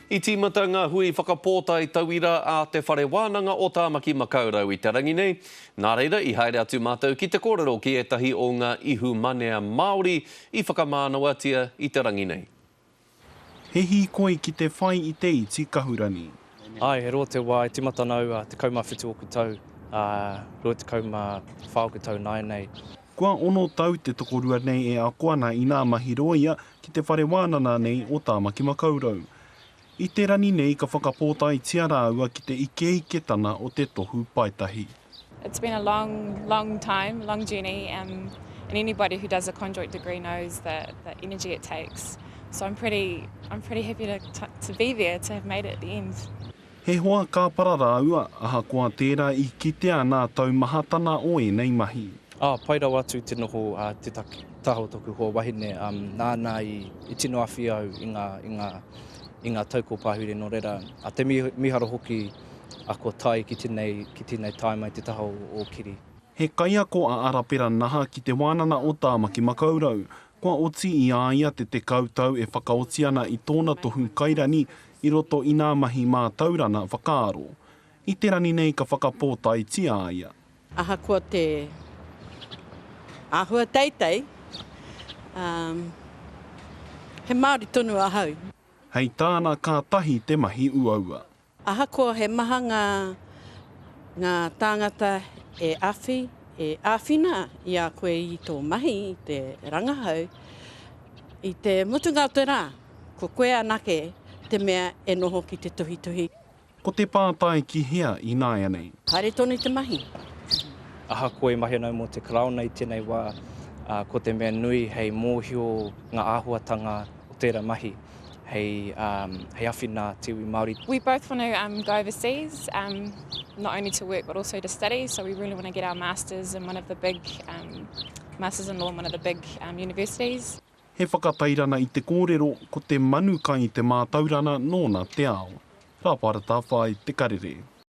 I tīmata ngā hui whakapōtae tauira a Te Whare Wānanga o Tāmaki Makaurau i te rangi nei, nā reira i haere atu mātou ki te kōrero ki ētahi o ngā ihumanea Māori i whakamānawatia i te rangi nei. He hīkoi ki te whai i te iti kahurani. Āe, he roa te wā i tīmata ana au, 17 ōku tau, ā, 24 ōku tau nāianei. Kua ono tau te tokorua nei e ako ana i nā mahi rōia ki te whare wānana nei o Tāmaki Makaurau. I te rani nei ka whakapōtaetia rāua ki te ikeiketana o te tohu paetahi. It's been a long, long time, long journey, um, and anybody who does a conjoint degree knows the, the energy it takes. So I'm pretty, I'm pretty happy to, to be there, to have made it at the end. He hoa kāpara rāua, ahakoa tērā i kitea nā taumahatana o ēnei mahi. Ā, pai rawa atu te noho a te taha o toku hoa wahine, nāna i tino awhi au i ngā, i ngā, i ngā tau kua pahure, nō reira, a te mīharo hoki a kua tae ki tēnei, ki tēnei taima i te taha o Kiri. He kaiako a Arapera Naha ki Te Wānana o Tāmaki Makaurau. Kua oti i a ia te 10 tau e whakaoti ana i tōna tohu kairani i roto i nā mahi mātaurana whakaaro. I te rani nei ka whakapōtaetia a ia. Ahakoa te āhua teitei, he Māori tonu ahau. Hei tāna kātahi te mahi uaua. Ahakoa he maha ngā ngā tāngata e awhi, e āwhina i a koe i tō mahi, i te rangahau, i te mutunga o te rā, ko koe anake te mea e noho ki te tuhituhi. Ko te pātai ki hea ināianei? Haere tonu te mahi. Ahakoa e mahi ana au mō te Karauna i tēnei wā, ko te mea nui hei mōhio ngā āhuatanga o tērā mahi. hei, um, hei awhina te iwi Māori. We both want to um, go overseas, um, not only to work but also to study, so we really want to get our masters in one of the big, um, masters in law in one of the big um, universities. He whakatairana i te kōrero, ko te manu kai te mātaurana nōna te ao. Rāpara Tāwhai, Te Karere.